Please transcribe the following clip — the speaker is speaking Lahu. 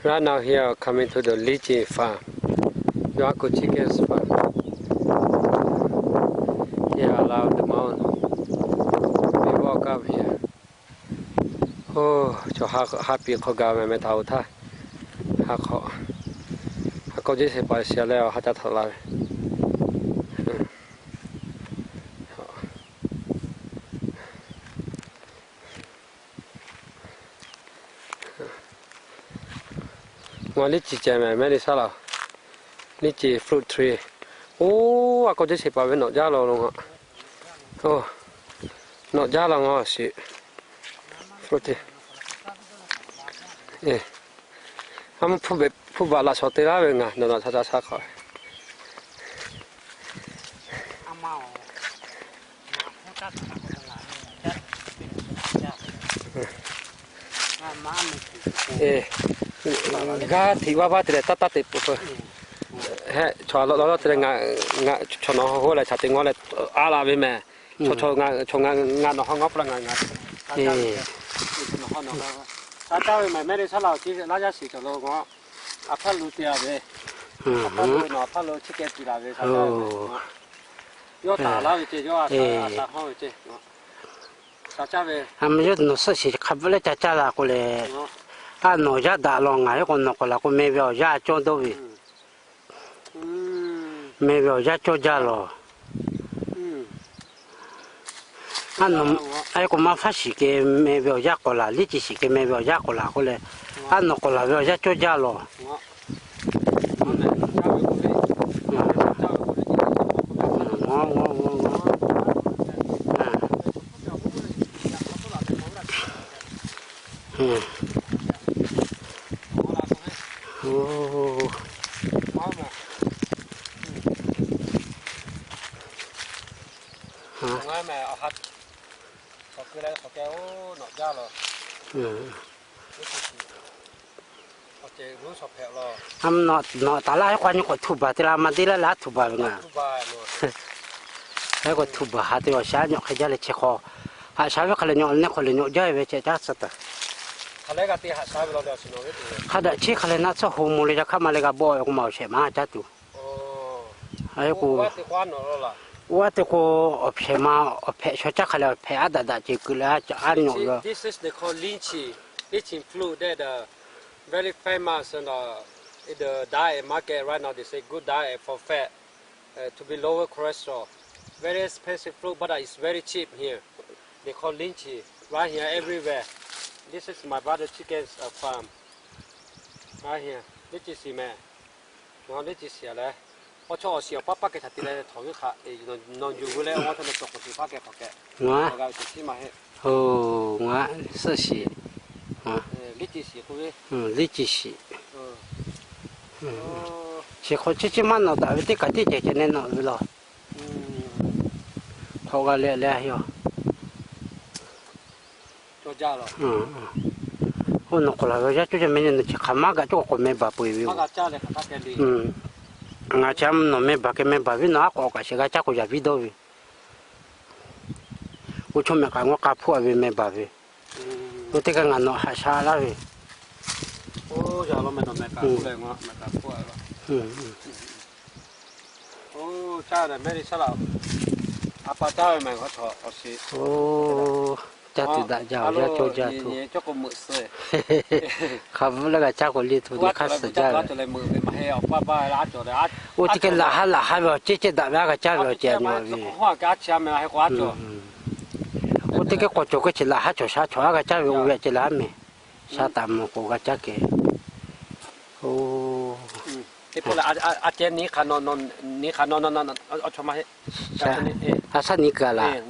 Right now here, coming to the Lichi farm. Yuaku chicken farm. Here allow the mount. We walk up here. Oˇ, chaw ha, ha piˍ hk'aw gaˬ mehˍ mehˍ htaꞈ oˬ htaˇ, ha hk'aw, ha k'aw jeˇ sheˍ paˍ shiˍ leh awˬ ha ca htaꞈ la ve. Ngaˬ liˇ ciˍ ceh mehˍ mehˍ le shaˉ laˬ. Liˇ ciˍ fruit tree. Oˇ, a k'aw jeˇ sheˍ paˍ ve nawꞈ jaˇ law lo ngaˬ. Oˇ, nawꞈ jaˇ law ngaˬ shiˍ. Fruit tree. A, hpuˇ baˬ laꞈ shawnˍ te laˇ ve ngaˬ nawˬ nawˬ ca ca shaˉ hk'aw. Gaˇ hteꞈ vaˇ vaˇ te leh taˇ taˇ te peuˬ hpeuˬ. Hehˆ, chaw law law te leh ngaˬ, ngaˬ chaw nawˬ ha hoˉ leh cha te ngaw leh a laˬ ve mehˍ. Chaw, chaw ngaˬ, chaw ngaˬ, ngaˬ nawˬ ha ngaw peuˬ la ngaˬ, ngaˬ, nawˬ ha nawˬ ha, ca caˇ ve mehˍ mehˍ le shaˉ laˬ awˬ ciˉ laˇ yaˇ shiˍ cawˬ lo ngaˬ, a hpaˇ lo te a ve, a hpaˇ lo nawˬ a hpaˇ lo chi keh tiˍ laˬ ve, ca caˇ ve mehˍ. Yawˇ taˍ laˇ ve ceh, yawˇ a shaˍ hawˇ ve ceh, ca caˇ ve. A meh yawˇ nawˬ suhˆ shiˍ hk'a bvuhˆ leh ca caˇ la k'o leh, a nawˬ yaˇ daꞈ law ngaˬ yawˇ k'o nawˬ k'awꞈ laˬ k'o meh ve awˬ yaˇ cawˇ dawˇ ve. Meh ve awˬ yaˇ cawˇ jaˇ lawˬ. A nawˬ, a k'o maˇ hpaˇ shiˍ keh meh ve awˬ yaˇ k'awꞈ laˬ, liˇ ciˍ shiˍ keh meh ve awˬ yaˇ k'awꞈ laˬ k'oˆ leh, a nawˬ k'awꞈ laˬ ve awˬ yaˇ cawˇ jaˇ lawˬ. Nawˬ taˍ laˇ hehˉ k'o a nyi k'awꞈ htu baˬ te la ma deˇ laˇ leh a htu baˬ ve ngaˬ. Hehˉ k'o htu baˬ ha te awˬ shaˉ nyawꞈ hk'e jaˇ leh chi hk'aw, haꞈ sha ve hk'a leh nyawꞈ neˇ hk'aw leh nyawꞈ jaˇ ve ceh caˇ tcuh taˍ. Hk'a daꞈ cheˇ hk'a leh naˆ tsuhˇ ho mo leh yaꞈ hk'aˇ ma leh g'a bawˆ ve k'o ma awˬ shehˍ ma caˇ tuˬ. Oˇ, a te k'o, awˬ hpehꞈ ma, awˬ hpehꞈ shaw caˇ hk'a leh awˬ hpehꞈ aˉ daꞈ daꞈ ceuˬ keu leh a caꞈ a nyi awˬ ve. This is they call lychee. Lychee fruit that, uh, very famous and, uh, in the diet market right now. They say good diet for fat, uh, to be lower cholesterol. Very expensive fruit, but, uh, it's very cheap here. They call lychee. Right here, everywhere. This is my brother chicken's, uh, farm. Right here. Liˇ ciˍ shiˍ mehˍ. Ngaˬ liˇ ciˍ shiˍ a leh, awˬ chawˇ awˬ shiˍ awˬ paˇ paˇ keh htaꞈ te leh htawˍ g'uˇ hk'aꞈ, nawˬ yuˬ g'uˇ leh awˬ g'aˇ htawˇ leh tawˍ k'oˍ shiˍ paˇ keh hk'awꞈ keh. Ngaˬ, oˬ, ngaˬ suhˆ shiˍ. Liˇ ciˍ shiˍ. Chi hk'aw chi chi maˇ nawꞈ daꞈ ve teˇ kaꞈ teˇ cehˬ ceh neh nawꞈ ve law. Hk'awꞈ g'a leh leh a yoˬ. Oˇ nawˬ k'awꞈ laˬ ve awˬ yaˇ cawˇ jaˇ meh, nawˬ chi hk'aˬ maˇ gaꞈ cawˇ k'awꞈ meh baˬ peu eˬ ve yoˬ. Ngaˬ chi nawˬ meh baˬ keh meh baˬ ve nawˬ aˉ k'awꞈ kaꞈ shehˍ g'a caˇ k'o yaꞈ viˉ dawˇ ve. Oˇ chaw mehˍ k'aꞈ ngaw k'a hpuˇ a ve meh baˬ ve. Oˇ teˇ g'aˇ ngaˬ nawˬ haꞈ sha laˇ ve. Oˇ, caˇ tuˬ daꞈ jaˇ awˬ yaˇ cawˇ jaˇ tuˬ. Hk'a bvuhˆ leh g'a caˇ k'o liˇ tuˬ ve hk'a suhˍ jaˇ ve. Oˇ teˇ geh laꞈ ha laꞈ ha ve awˬ cehˇ cehˇ daꞈ ve a g'a caˇ ve awˬ cehˇ a nyi ve. Oˇ teˇ geh k'awꞈ cawˬ keu chi laꞈ ha cawˬ sha cawˬ a g'a caˇ ve oˇ ve a ceh laꞈ mehˍ. Sha taˍ mvuh k'o g'a caˇ keh. Oˇ, a shaˉ nyi kaꞈ laˬ.